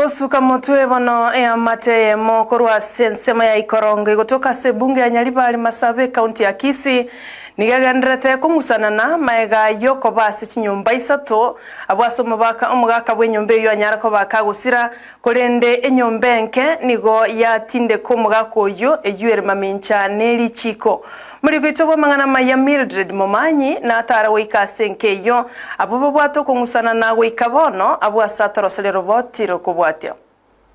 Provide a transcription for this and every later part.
Togosuka motwe bono eamate eyemo korwa ase ensemo ya Ikorongo egotoka ase ebunge ya Nyaribari Masabe ekaunti ya Kisii nigo egendererete kong'usanana magega y'okoba ase chinyomba isato abwo ase omobaka omogaka bw'enyomba eyio anyare koba akagosira korende enyomba enke nigo yatindeka omogaka oyio eyio ere mamincha ne richiko. Morigoito bw'amang'ana amaya Mildred Momanyi natara goika ase enka eyio, abwo babwate okong'usanana goika bono, abwo ase atoroseria roboti rokobwatia.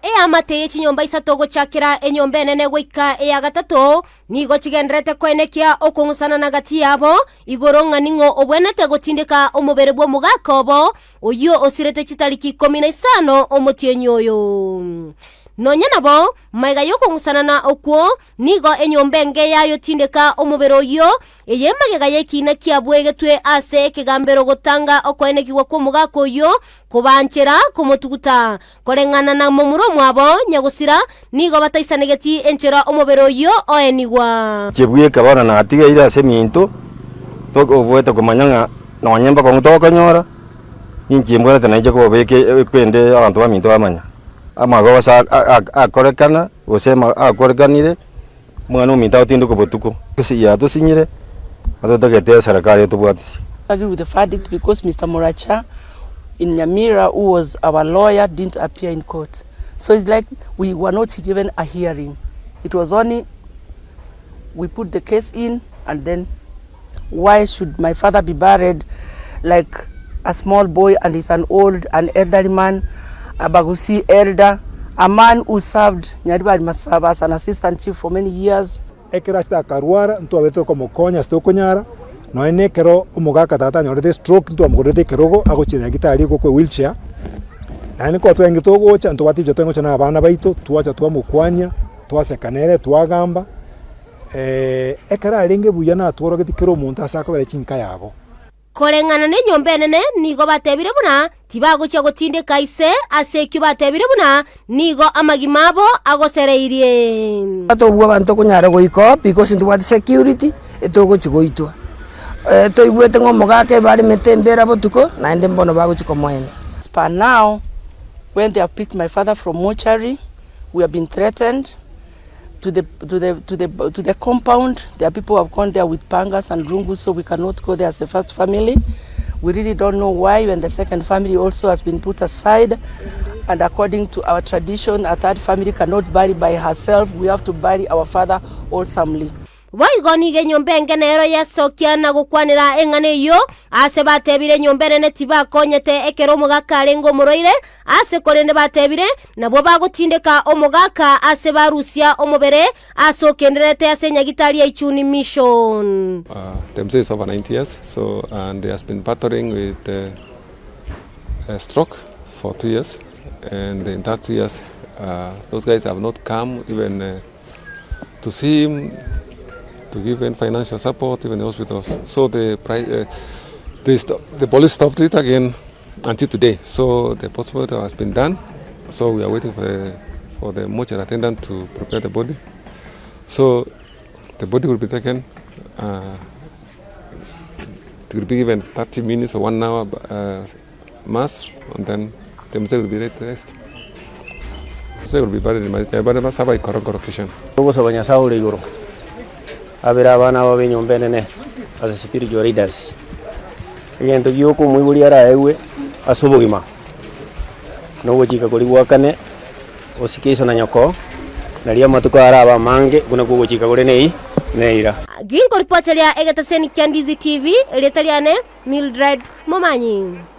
Eamate ye chinyomba isato gochakera enyomba enene goika eya gatato nigo chigendererete koenekia okong'usanana gati yabo igoro ng'a ning'o obwenerete gotindeka omobere bw'omogaka obo oyio osirete chitariki ikomi na isano omotienyi oyo. Nonya nabo, magega y'okong'usanana okwo Nigo enyomba enke yayotindeka omobere oyio, eye magega y'ekiina kiabuegetwe ase ekegambero gotanga okoenekigwa kw'omogaka oyio, kobanchera komotuguta. Koreng'ana na momura omwabo nyagosira, nigo bataisanegeti enchera omobere oyio oenigwa. Inche bweka bono natigaire ase eminto, oboete komanya ng'a nonye mbakong'u tokonyora, ninche mbwenerete nainche kobabeka ekwende abanto baminto bamanya. Amagoso akorekana. Gose akorekanire, omwana ominto agotindekwa botuko. Gose yatosinyire, na totagete eserekari etobwatisie. Agree with the verdict because Mister Muracha in Nyamira who was our lawyer didn't appear in court so it's like we were not given a hearing it was only we put the case in and then why should my father be buried like a small boy and he's an old an elderly man a Bagusi elder a man who served Nyaribari Masaba as an assistant chief for many years. Ekero achete akarwara, ntwabete tokomokonya ase tokonyara, nonya na ekero omogaka tata anyorete estroke ntwamogorerete ekerogo agochia nyagetari gokwa ewheelchair, naende nkoba twarenge togocha ntobwate ebicha twarenge gocha na abana baito, twacha twamokwania, twaseka nere, twagamba. Ekero arenge buya natworogetie kera omonto ase akobera chinka yabo. Koreng'ana nenyomba enene nigo batebire buna tibagochia gotindeka ise ase ekio batebire buna nigo amagima abo agosereirie. Tobua abanto konyara goika oo because ntobwate security, etogochi goitwa. Toigwete ng'a omogaka ebaremete embera botuko, naende mbono bagochi komoenia. As per now, when they have picked my father from mortuary, we have been threatened to the, to the, to the, to the compound. There are people who have gone there with pangas and rungus, so we cannot go there as the first family. We really don't know why, when the second family also has been put aside. And according to our tradition, a third family cannot bury by herself. We have to bury our father wholesomely. Boigo nigo enyomba enke nero yesokia na gokwanera eng'ana eyio, aase batebire enyomba enene tibakonyete ekero omogaka arenge omorwaire, aase korende batebire, nabwo bagotindeka omogaka ase barusia omobere ase okendererete ase enyagitari ya Ichuni Mission. The mzee is over 90 years so and he has been battling with a stroke for 2 years and in that 2 years those guys have not come even to see him, to give him financial support, even the hospitals. So the, they sto- the police stopped it again until today. So the postmortem has been done. So we are waiting for the, for the mortuary attendant to prepare the body. So the body will be taken. It will be given 30 minutes or one hour mass and then the mzee will be laid to rest. Mzee will be buried in Maritha Masaba Ikorongo location. Togosaba Nyasae ore igoro abere abana aba b'enyomba enene ase spiritual leaders, egento gioka omoibori araegwe ase obogima, na ogochika koria gwakane, osike iso na nyoko, nario amatuko arabe amange buna kogochika kore nei neira. Ginkoripoteria egetaseni kia Ndizi TV, erieta riane Mildred Momanyi.